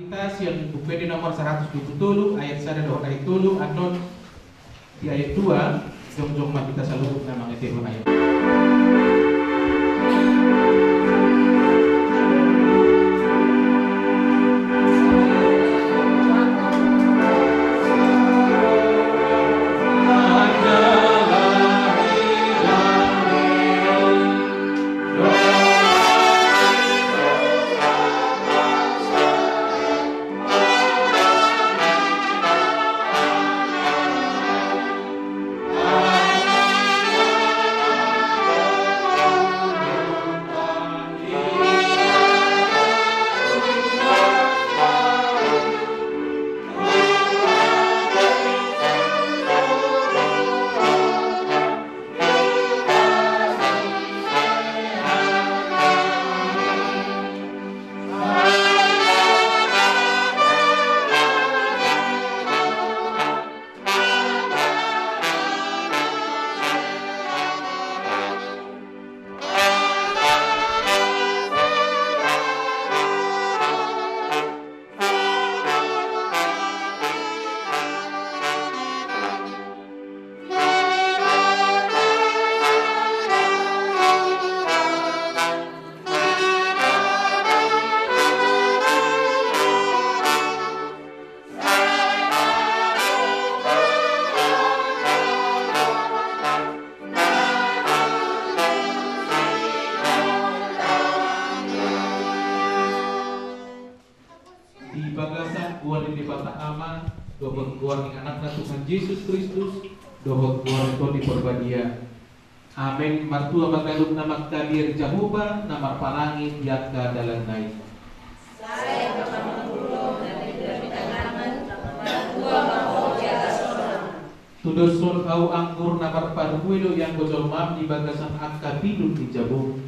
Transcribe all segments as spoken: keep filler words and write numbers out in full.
Sian Buku Ende nomor saratus dua pulu tolu, ayat sada dohot ayat tolu, annon di ayat dua, jongjong ma hita saluhutna mangatehon ayat. Di bagasan goar ni Debata Ama, dohot goar ni Anakna Tuhan Jesus Kristus, dohot goar ni Tondi Parbadia. Amen. Martua ma ganup na mangkabiari Jahowa, na marparange di angka dalanna i. Sai pamangulon na pinda-pinda tangan, martua ma ho di atas roham. Tudoshon ahu anggur na marparbue do ianggo jolmam di bagasan angka pidut ni jabum.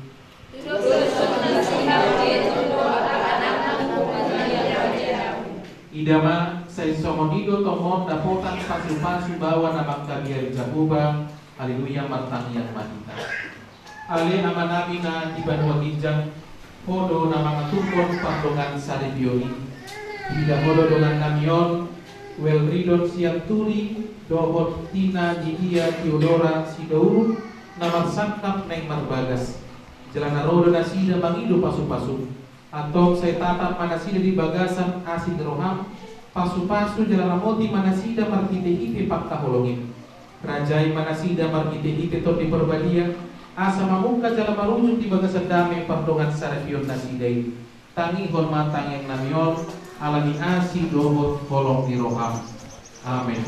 Ida ma, sai songon i do tongon dapotan pasu-pasu baoa na mangkabiari Jahowa. Haleluya, martangiang ma hita. Ale Amanami na di banua ginjang, Ho do na mangaturhon pardongansaripeon i. Ida Ho do dongannami on, Welridon Sianturi, dohot Tina Nidia Theodora Sidaurun, na marsangkap naeng marbagas. Jala na ro do nasida mangido pasu-pasum. Antong sai tatap ma nasida di bagasan asi ni roham, pasu-pasu jala ramoti ma nasida marhite-hite pangkaholongin. Rajai ma nasida marhite-hite Tondi Parbadia, asa mamungka jala marujung di bagasan dame pardongansaripeon nasida i. Tangihon ma tangiangnami on, ala ni asi dohot holong ni roham. Amen.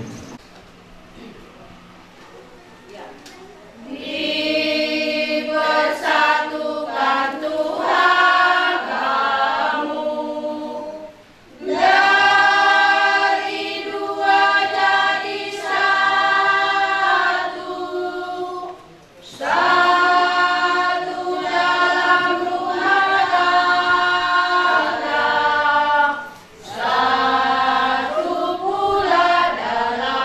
Dipersatukan Tuhan kamu, dari dua jadi satu, satu dalam Tuhan Allah, satu pula dalam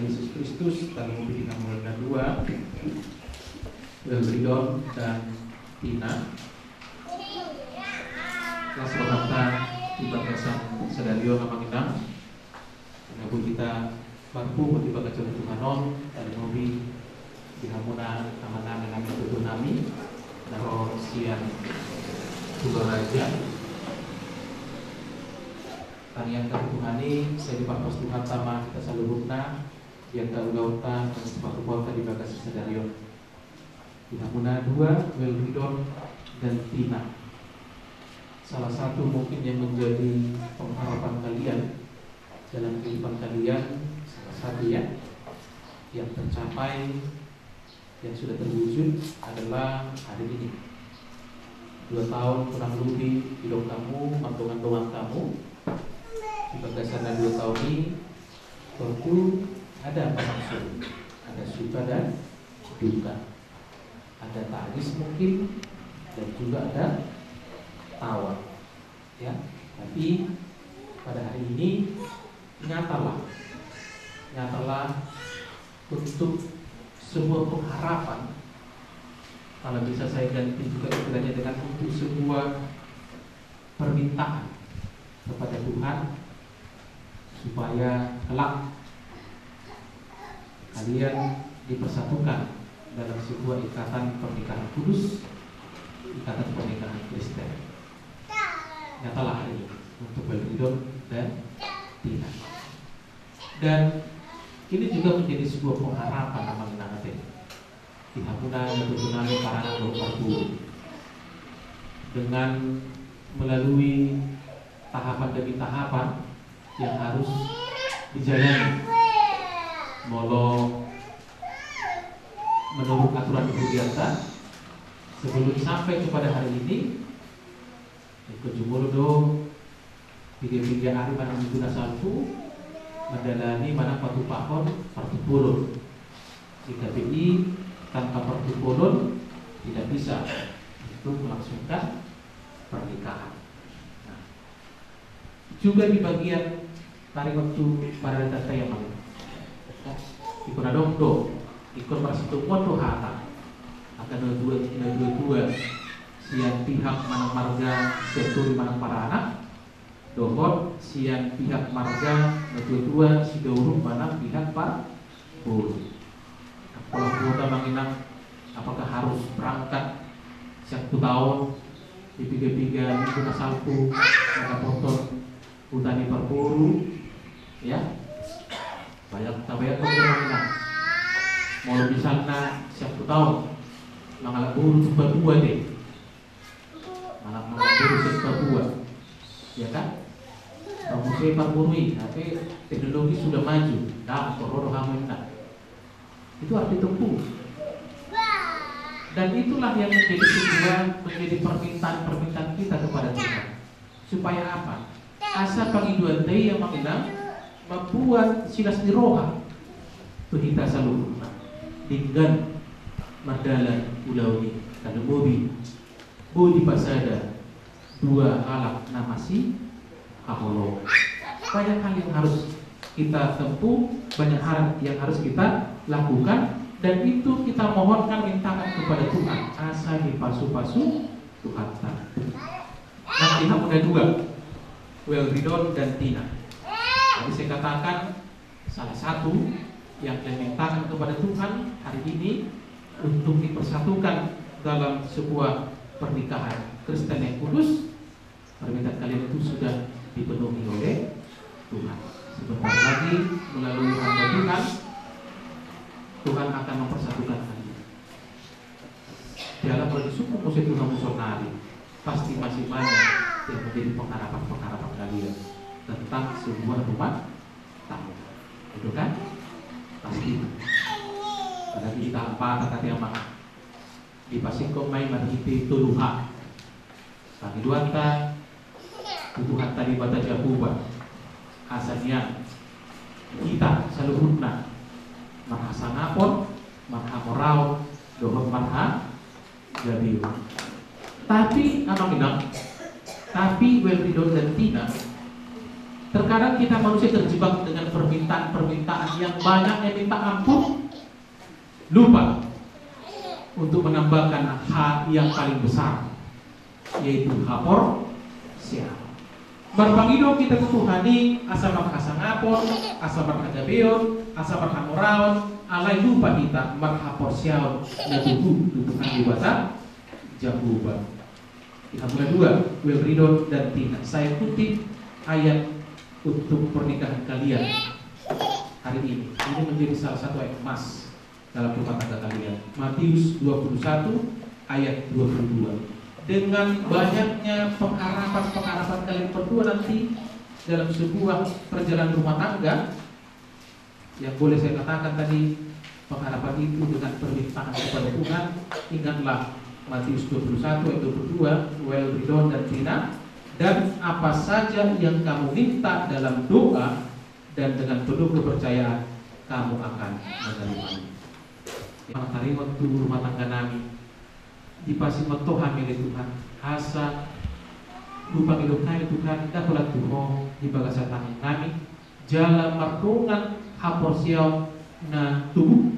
Yesus Kristus, tarlumobi di hamuna na dua, Welridon dan Tina. Las rohanta di bagasan sadari on, amang inang. Boi hita marpungu di bagasan Tuhan on, tarlumobi di hamuna amang inang, tutu nami na ro sian Sidoarjo. Tangiangta tu Tuhan i, sai dipapos Tuhanta ma hita saluhutna di angka ulaonta, di angka patupaonta di bagasan sadari on. Di hamuna dua, Welridon dan Tina. Salah satu mungkin yang menjadi pengharapan kalian dalam kehidupan kalian, salah satu ya, yang tercapai, yang sudah terwujud adalah hari ini. Dua tahun kurang lebih didok hamu, mardongan-dongan hamu. Di bagasan na dua tahun i, tentu ada apa maksud, ada suka dan duka, ada tangis mungkin, dan juga ada tawa. Ya, tapi pada hari ini nyatalah, nyatalah untuk sebuah pengharapan. Kalau bisa saya ganti juga istilahnya dengan untuk sebuah permintaan kepada Tuhan supaya kelak kalian dipersatukan dalam sebuah ikatan pernikahan kudus, ikatan pernikahan Kristen. Nyatalah hari ini untuk Welridon dan Tina. Dan ini juga menjadi sebuah pengharapan, amang inang, ate, di hamuna na tutu nami paranak dohot parboru. Dengan melalui tahapan demi tahapan yang harus dijalani. Molo menurut aturan di hurianta, sebelum sampai kepada hari ini, ingkon jumolo do piga-piga ari manang minggu na salpu mandalani manang patupahon partumpolon. Di K P I, tanpa partumpolon tidak bisa untuk melangsungkan pernikahan. Nah, juga di bagian taringot tu paradatta, amang. Ingkon adong do, ingkon marsitutupan do hata angka na dua, na dua-dua, sian pihak manang marga sian toru manang paranak, dohot sian pihak marga na dua-dua sidauruk manang pihak parboru. Pola huboto, amang inang, apakah harus berangkat sian huta on di piga-piga minggu na salpu mandapothon huta ni parboru? Ya. Bayang, tabayangkon do, amang inang, molo misalna sian huta on mangalap boru tu Papua, ate. Mangalap, mangalap boru sian Papua, ya kan? Ro muse parboru i, tapi teknologi sudah maju, ndang, ro do hamu, ninna. Itu harus ditempuh. Dan itulah yang menjadi sebuah, menjadi permintaan-permintaan kita kepada Tuhan. Supaya apa? Asa pangidoanta i, amang inang, mambuat silas ni roha tu hita saluhutna denggan mardalan ulaon i, tarlumobi boi dipasada dua halak na masihaholongan. Banyak hal yang harus kita tempuh, banyak hal yang harus kita lakukan, dan itu kita mohonkan, mintakan kepada Tuhan asa dipasu-pasu Tuhanta. Nah, di hamuna dua, Welridon dan Tina. Tadi saya katakan, salah satu yang kalian mintakan kepada Tuhan hari ini untuk dipersatukan dalam sebuah pernikahan Kristen yang kudus, permintaan kalian itu sudah dipenuhi oleh Tuhan. Sebentar lagi, melalui hamba Tuhan, Tuhan akan mempersatukan kalian. Jala molo disungkun muse tu hamu saonari, pasti masih banyak yang menjadi pengharapan-pengharapan kalian tentang sebuah rumah tangga. Betul kan? Pasti. Apalagi hita Batak, ate, amang, dipasingkop ma i marhite tolu H. Pangidoanta tu Tuhanta Debata Jahowa, asa nian hita saluhutna marhasangapon, marhamoraon, dohot marhagabeon. Tapi, amang inang, tapi Welridon dan Tina, Terkadang kita manusia terjebak dengan permintaan-permintaan yang banyak, yang minta ampun, lupa untuk menambahkan hal yang paling besar, yaitu haporseaon. Marpangido hita tu Tuhan i asa marhasangapon, asa marhagabeon, asa marhamoraon, alai lupa hita marhaporseaon na tutu tu Tuhan Debata Jahowa. Di Hamuna dua, Well Ridon dan Tina. Saya kutip ayat untuk pernikahan kalian hari ini. Ini menjadi salah satu ayat emas dalam rumah tangga kalian. Matius dua puluh satu ayat dua puluh dua. Dengan banyaknya pengharapan-pengharapan kalian berdua nanti dalam sebuah perjalanan rumah tangga, yang boleh saya katakan tadi, pengharapan itu dengan permintaan kepada Tuhan. Ingatlah Matius dua puluh satu ayat dua puluh dua, Well Ridon dan Tina, dan apa saja yang kamu minta dalam doa dan dengan penuh kepercayaan, kamu akan menerimanya. Manang taringot tu rumah tangga nami, dipasingot Ho hami ale Tuhan, asa hupangido hami Tuhan, ndang holan tu Ho di bagasan tangiang nami, jala mardongan haporseaon na tubu,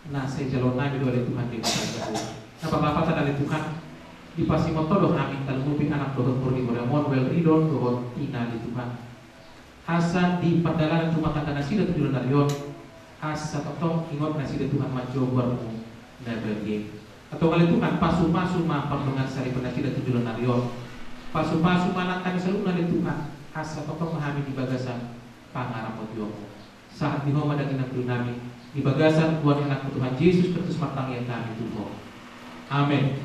na sai jaloon nami do ale Tuhan di bagasan tangiang. Na parlapatan ale Tuhan, dipasingot Ho do hami, tarlumobi anak dohot boru ni huriam on, Well Ridon dohot Tina ale Tuhan. Asa di pardalanan rumah tangga nasida tu joloan ari on, asa tongtong ingot nasida Tuhan manjou goar-Mu na badia i. Antong ale Tuhan, pasu-pasu ma pardongan saripeon nasida tu joloan ari on. Pasu-pasu ma nang hami saluhutna ale Tuhan, asa tongtong ma hami di bagasan pangaramotion-Mu. Sahat di Ho ma daging nang tondi nami, di bagasan goar ni Anak-Mu Tuhan Jesus Kristus martangiang hami tu Ho. Amen.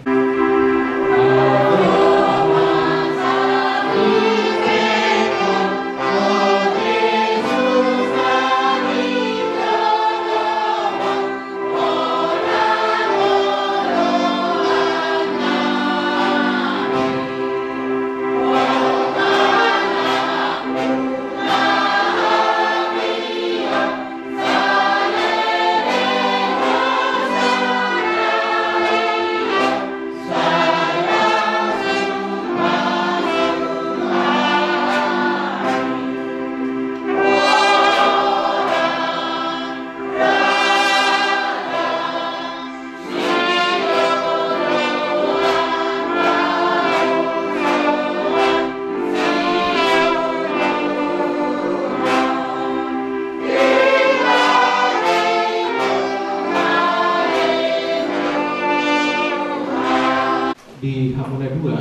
Di Hamuna dua,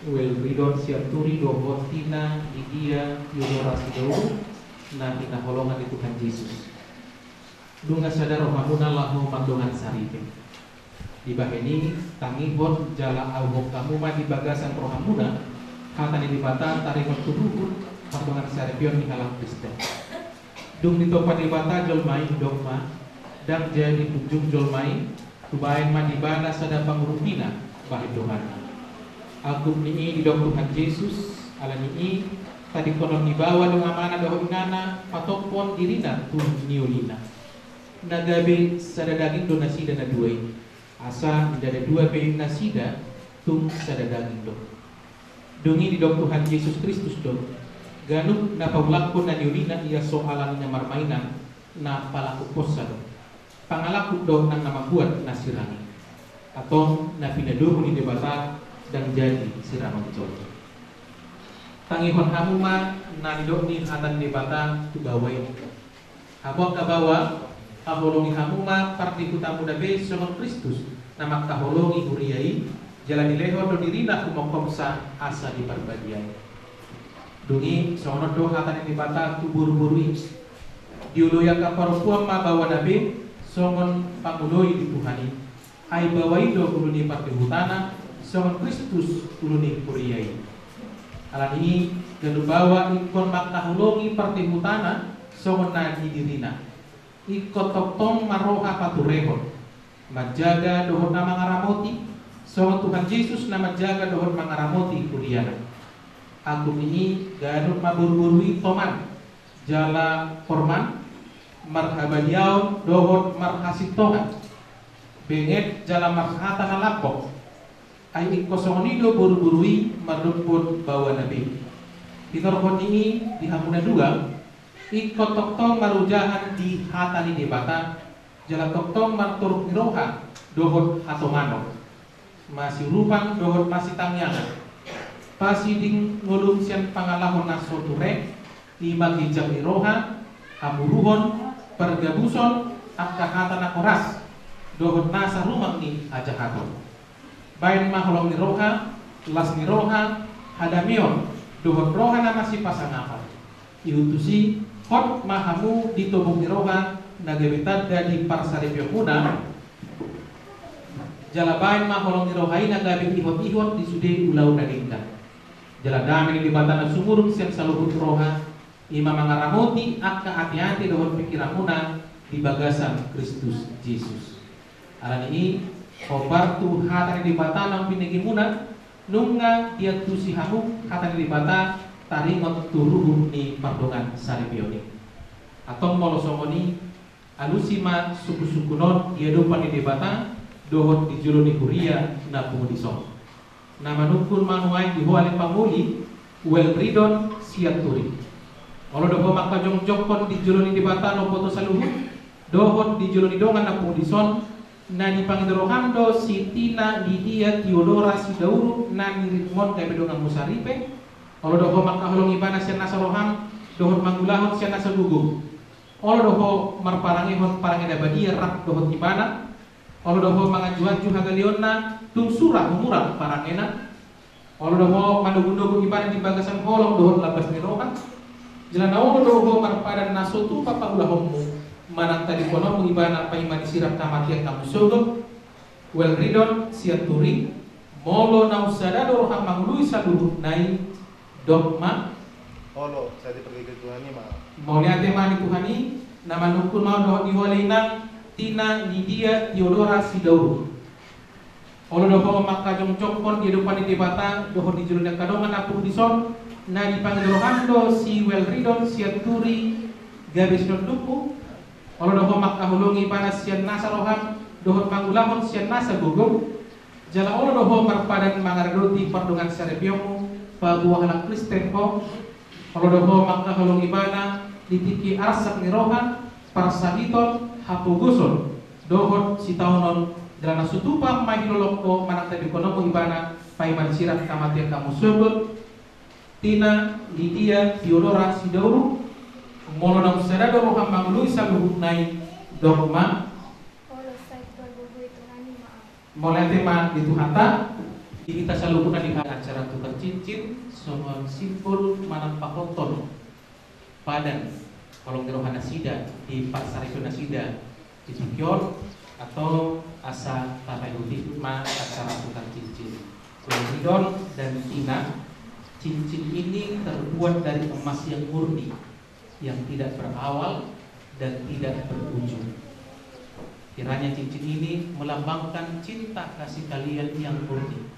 Well Ridon Sianturi dohot Tina Lydia Theodora Sidauru, na hinaholongan ni Tuhan Jesus. Nunga sada rohamuna laho mardongan saripe. Dibahen i, tangihon jala auhon hamu ma di bagasan rohamuna hata ni Debata taringot tu huhut pardongan saripeon ni halak Kristen. Dung ditompa Debata jolma i, didok ma, ndang jadi punjung jolma i, hubahen ma di ibana sada pangurupinan bahen donganna. Angkup ni i didok Tuhan Jesus, ala ni i, tadingkonon ni baoa do amana dohot inana patophon dirina tu niolina. Na gabe sada daging do nasida na dua i, asa ndada dua be nasida, tung sada daging do. Dung i didok Tuhan Jesus Kristus do, ganup na paulakhon na niolina ia so ala ni na marmainan, na palakuhonsa do. Pangalakuhon do nang na mambuat na sirang i. Antong na pinadomu ni Debata ndang jadi siranon jolma. Tangihon hamu ma na nidok ni hata ni Debata tu baoa i. Hamu angka baoa, haholongi hamu ma pardihutamuna be songon Kristus na mangkaholongi huria i, jala dilehon do dirina humongkopsa asa diparbadiai. Dung i songon on do hata ni Debata tu boruboru i. Dioloi angka parompuan ma baoana be songon pangoloi di Tuhan i. Ai baoa i do ulu ni pardihutana, songon Kristus ulu ni huria i. Ala ni i, ganup baoa ingkon mangkaholongi pardihutana songon na di dirina. Ingkon tongtong ma roha paturehon, manjaga dohot na mangaramoti, songon Tuhan Jesus na manjaga dohot mangaramoti huriana. Angkup ni i, ganup ma boruboru i toman jala porman, marhabadiaon dohot marhasintongan, benget jala marhata na lambok. Ai ingkon songon i do boruboru i mandokkon baoana be. Tinorhon ni i di hamu na dua, ingkon tongtong marujahan di hata ni Debata, jala tongtong martoruk ni roha dohot hatonganon, masiurupan dohot masitangiangan, pasiding ngolu sian pangalaho na so ture, i ma ginjang ni roha, haburuhon, pargabuson, angka hata na horas, dohot nasa rumang ni hajahaton. Baen ma holong ni roha, las ni roha, hadameon, dohot roha na masipasangapan. Ihut tusi, hot ma hamu di tobuk ni roha na gabe tanda di parsaripeonmuna, jala baen ma holong ni roha i na gabe ihot-ihot di sude ulaon na denggan. Jala dame ni Debata na sumurung sian saluhut roha, i ma mangaramoti angka ateate dohot pingkiranmuna di bagasan Kristus Jesus. Ala ni i, hombar tu hata ni Debata na umbinegemuna, nunga diantusi hamu hata ni Debata taringot tu ruhut ni pardongansaripeon i. Antong molo songon i, alusi ma sungkunsungkun on di adopan ni Debata dohot di jolo ni huria na pungu dison. Na manungkun ma nuaeng di ho ale pangoli, Uelridon Sianturi. Olo do ho mangkajongjongkon di jolo ni Debata na umboto saluhut, dohot di jolo ni dongan na pungu dison, na dipangido roham do si Tina Lidia Tiodora Sidauru na niritmon gabe donganmu saripe. Olo do ho mangkaholongi ibana sian nasa roham, dohot mangulahon sian nasa gogo. Olo do ho marparangehon parange na badia rap dohot ibana. Olo do ho manganjuanju hagaleonna tung sura humurang parangena. Olo do ho manogunogu ibana di bagasan holong dohot lambas ni roha. Jala na olo do ho marpadan na so tupa pangulahonmu manang tadingkononmu ibana paima disirang hamatean hamu sogot. Uelridon Sianturi, molo naung sada do roham mangului saluhutna i, dok ma. Olo, sai dipargogoi Tuhan i ma. Mauliate ma di Tuhan i. Na manungkun ma on dohot di ho ale inang Tina Lidia Tiodora Sidauru. Olo do ho mangkajongjongkon di adopan ni Debata dohot di jolo ni angka dongan na pungu dison, na dipangido roham do si Uelridon Sianturi gabe sinondukmu. Olo do ho mangkaholongi ibana sian nasa roham dohot mangulahon sian nasa gogom. Jala olo do ho marpadan mangaradoti pardongansaripeonmu, paboa halak Kristen ho. Olo do ho mangkaholongi ibana di tingki arsak ni roha, parsahiton, hapogoson, dohot sitaonon, jala na so tupa ma hilolong ho manang tadingkononmu ibana paima disirang hamatean hamu sogot. Tina Lidia Tiodora Sidauru, molo naung sada do roham mangului saluhutna i, dok ma. Olo, sai dipargogoi Tuhan i ma. Mauliate ma di Tuhanta. Di hita saluhutna di acara tukar cincin songon simbol manang pahothon padan holong ni roha nasida di parsaripeon nasida di tingki on, antong asa tapaihutihut ma acara tukar cincin. Uelridon dan Tina, cincin ini terbuat dari emas yang murni, yang tidak berawal dan tidak berujung. Kiranya cincin ini melambangkan cinta kasih kalian yang murni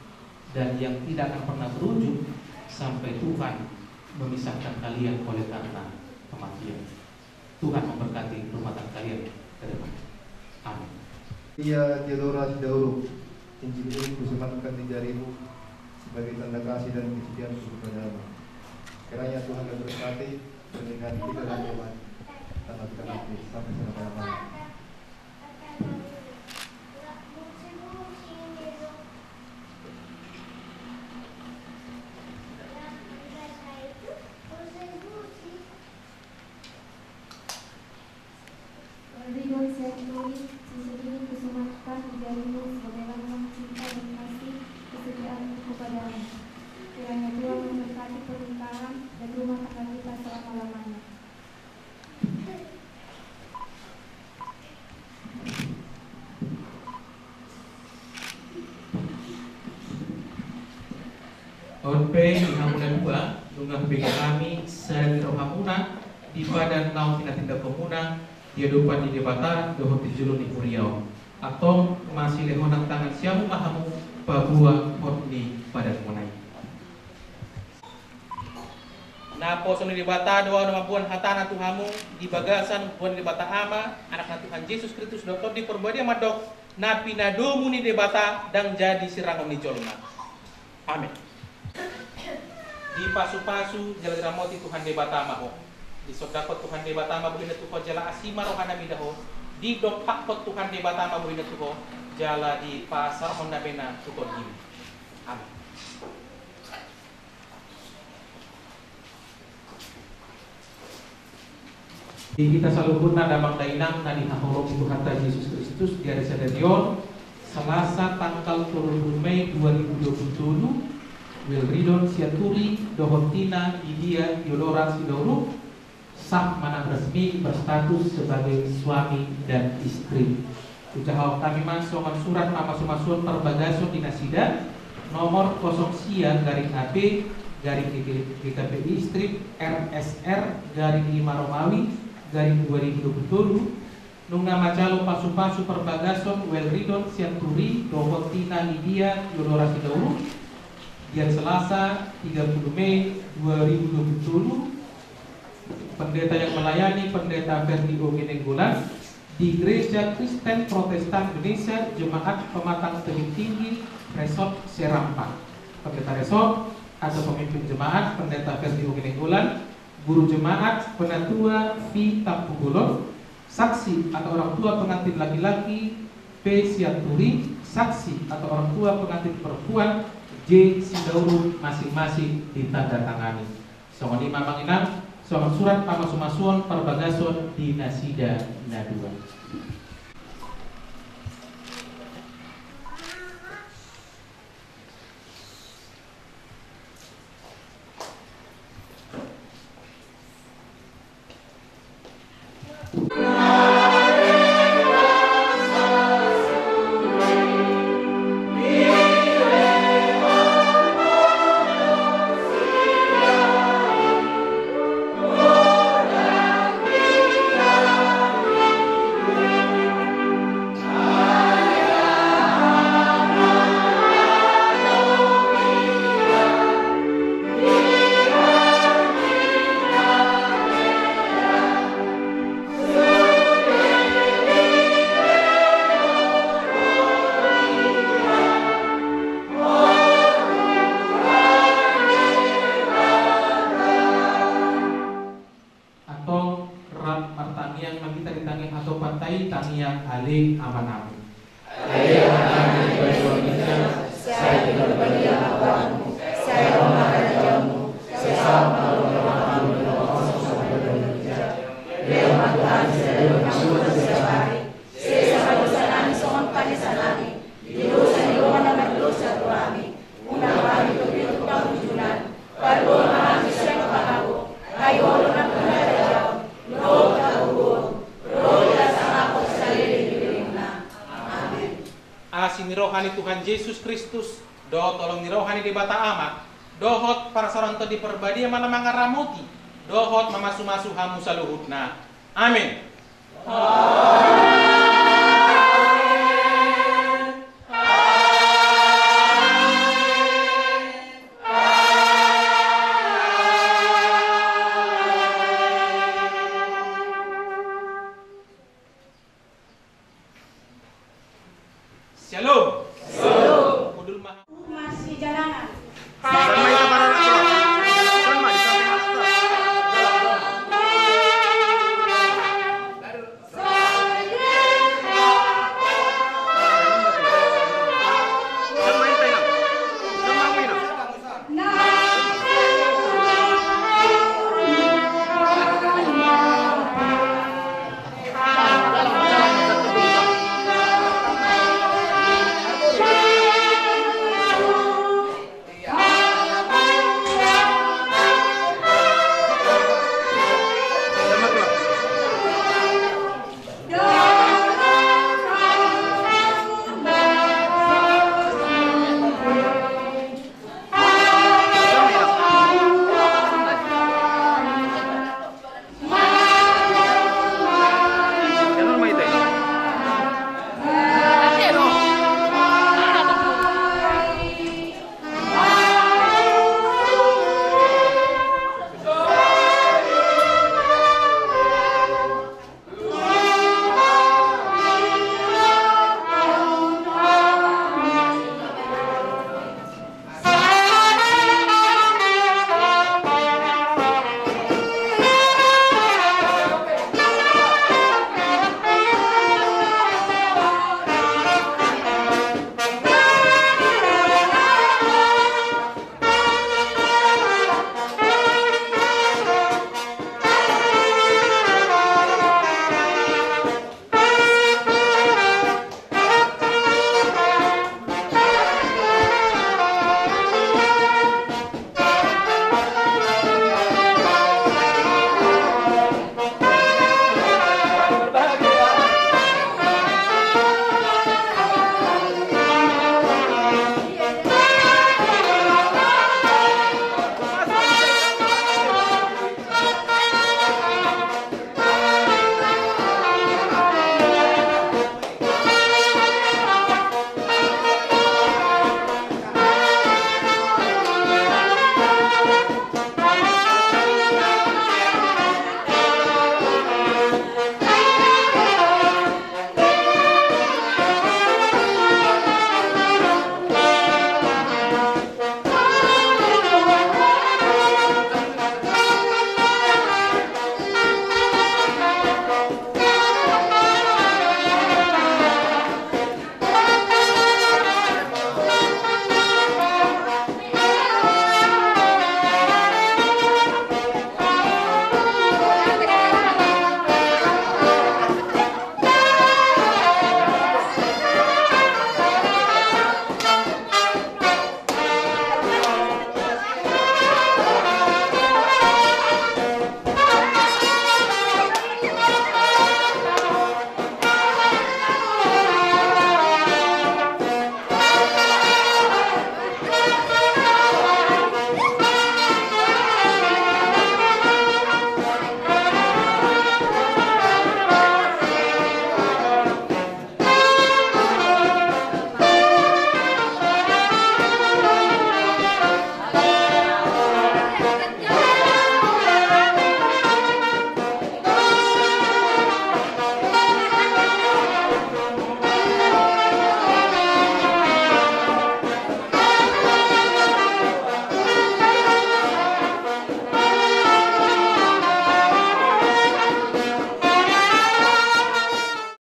dan yang tidak akan pernah berujung sampai Tuhan memisahkan kalian oleh karena kematian. Tuhan memberkati rumah tangga kalian ke depan. Amin. Ia Tiodora Sidauru, cincin ini kusematkan di jarimu sebagai tanda kasih dan kesetiaanku kepadamu. Kiranya Tuhan memberkati pernikahan kita dan Tuhan tanamkan nanti sampai selama-lamanya. Uelridon Sianturi, cincin ini kusematkan di jarimu sebagai lambang cinta dan kasih kesetiaanku kepadamu. Kiranya Tuhan memberkati pernikahan dan rumah tangga kita selama-lamanya. On pe di hamu na dua, nunga hubege hami sada ni rohamuna di padan naung pinatindakhonmuna di adopan ni Debata dohot di jolo ni huria on. Antong masilehonan tangan siamun ma hamu paboa hot ni padanmuna i. Naposo ni Debata do ahu na mamboan hatana tu hamu di bagasan goar ni Debata Ama, Anakna Tuhan Jesus Kristus dohot Tondi Parbadia mandok, na pinadomu ni Debata ndang jadi sirangon ni jolma. Amen. Dipasupasu jala diramoti Tuhan Debata ma ho. Disondangkon Tuhan Debata ma bohina tu ho jala asi ma rohana mida ho. Didompakkon Tuhan Debata ma bohina tu ho jala dipasaorhon na bena tu tondim. Amin. Di hita saluhutna damang dainang na dinaholongi Tuhanta Jesus Kristus, di ari sadari on, Selasa tanggal tolu pulu Mei dua ribu dua pulu tolu, Wilridon Sianturi dohot Tina Lydia Yolora Sidauruk sah manang resmi berstatus sebagai suami dan istri. Hujahahon hami ma songon surat pamasumasuon parbagason di nasida, nomor kosong sia garing A P garing G K P I strip R S R garing lima Romawi garing dua ribu dua pulu tolu, nunga manjalo pasupasu parbagason Wilridon Sianturi dohot Tina Lydia Yolora Sidauruk, di ari Selasa tiga pulu Mei dua ribu dua pulu tolu, Pendeta yang melayani Pendeta Ferdi Oge Nainggolan di Gereja Kristen Protestan Indonesia Jemaat Pematang Tebing Tinggi Resort Serampa. Pendeta Resort atau pemimpin jemaat Pendeta Ferdi Oge Nainggolan, guru jemaat Penatua V Tampubolon, saksi atau orang tua pengantin laki-laki P Sianturi, saksi atau orang tua pengantin perempuan J Sidauruk, masing-masing ditandatangani. Songon i ma amang inang, songon surat pamasumasuon parbagason di nasida na dua. Antong rap martangiang ma hita di tangiang hatopanta i, tangiang Ale Amanami. Ale Amanami na di banua ginjang, sai pinarbadia ma goarmu, sai ro ma harajaonmu, sai saut ma lomo ni rohamu di banua on songon na di banua ginjang. Lehon ma tu hami sadari on hangoluan siapari. Sesa ma dosanami songon panesanami di dosa ni dongan na mardosa tu hami. Unang hami togihon tu pangunjunan, palua ma hami sian pangago. Ai Ho do nampuna harajaon dohot hagogoon dohot hasangapon saleleng ni lelengna. Amen. Asi ni roha ni Tuhan Jesus Kristus dohot holong ni roha ni Debata Ama dohot parsaoran Tondi Parbadia ma na mangaramoti dohot mamasumasu hamu saluhutna. Amen.